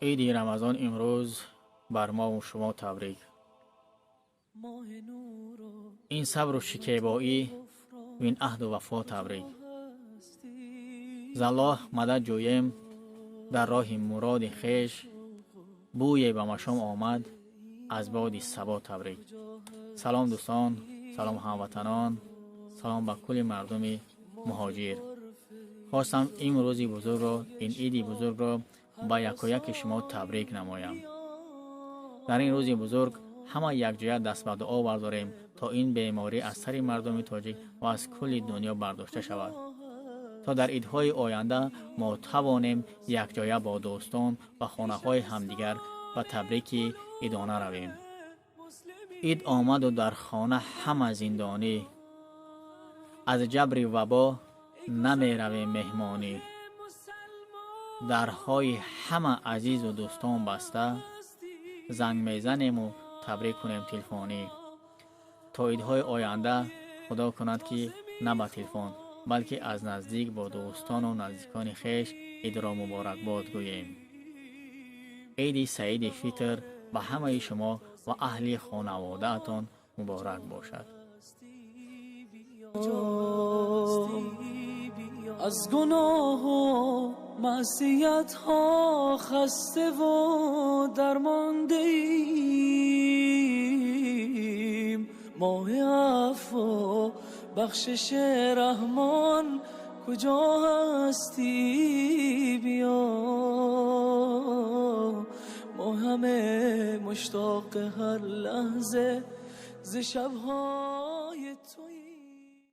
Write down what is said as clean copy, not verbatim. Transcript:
Иди Рамазон имрӯз бар мову шумо табрик. Ин сабру шикебоӣ вин аҳду вафо табрик. З Аллоҳ мадад ҷӯем дар роҳи муроди хеш, бӯе ба машом омад аз боди сабо табрик. Салом, дӯстон, салом, ҳамватанон, салом ба кулли мардуми муҳоҷир. Хостам ин рӯзи бузургро, ин иди бузургро ба якояки шумо табрик намоям. Дар ин рӯзи бузург ҳама якҷоя даст ба дуо бардорем, то ин беморӣ аз сари мардуми тоҷик ва аз кулли дунё бардошта шавад, то дар идҳои оянда мо тавонем якҷоя бо дӯстон ба хонаҳои ҳамдигар ба табрики идона равем. Ид омаду дар хона ҳама зиндонӣ, аз ҷабри вабо намеравем меҳмонӣ. Дарҳои ҳама азизу дӯстон баста, занг мезанему табрик кунем телефонӣ. То идҳои оянда Худо кунад, ки на ба телефон, балки аз наздик бо дӯстону наздикони хеш идро муборакбод гӯем. Иди саиди Фитр ба ҳамаи шумо ва аҳли хонаводаатон муборак бошад. Аз гуноҳу маъсиятҳо хаставу дармондаем. Моҳи афву бахшиши Раҳмон, куҷо ҳастӣ, биё. Мо ҳама муштоқи ҳар лаҳза зи шабҳои туем.